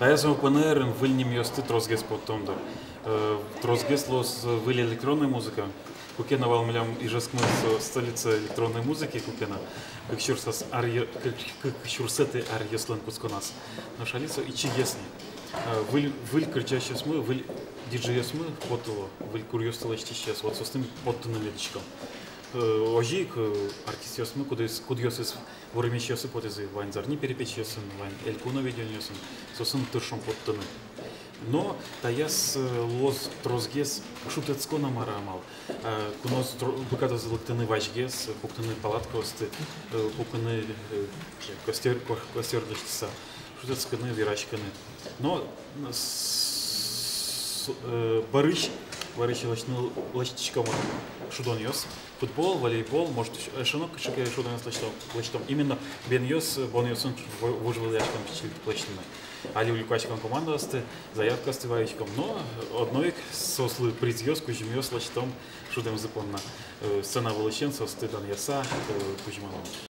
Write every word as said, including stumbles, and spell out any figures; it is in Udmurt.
Таяз Open Air-ын выль нимъёсты тросгес поттом, дыр. Э, тросгес луоз выль электронной музыка. Куке но вал милям Ижевскмы со столица электронной музыки, куке но кык сюрсэз аръё-, кык, кык сюрсэтӥ аръёслэн кутсконаз. Нош али со ичигес ни. Э, выль, выль кырӟасьёсмы, выль диджейёсмы потыло, выль куръёсты лэсьтӥсьёс, вот соосты ми поттыны медӥськом. Э, озьы ик, э, артистъёсмы, кудъёс-, кудъёсыз вормисьёсы потӥзы, вань «Зарни перепечъёсын», вань «Элькуновидениосын», соосын тыршом поттыны. Но таяз, э, луоз тросгес шутэтскон-а, мар-а амал. Э, куноос тро-, быгатозы лыктыны вазьгес, пуктыны палаткаосты, э, пуктыны, э, костёр, ко-, костёр лэсьтыса, шутэтскыны, вераськыны. Но, с-, с-, э, бӧрысь, бӧрысь лэсьтыны, лэсьтӥськом шудонъёс. Футбол, волейбол, может, эш-, эшшо но кыӵе ке шудонъёс лэсьтом, лэсьтом. Именно бенъёс, бонъёсын в-, вожвылъяськон пичильтык лэсьтыны. Али люкаськом командаосты, заявкаосты вайиськом. Но одно ик соослы призъёс, кузьымъёс лэсьтом шудэмзы понна. Э, сцена вылысен соосты данъяса, э, кузьмалом.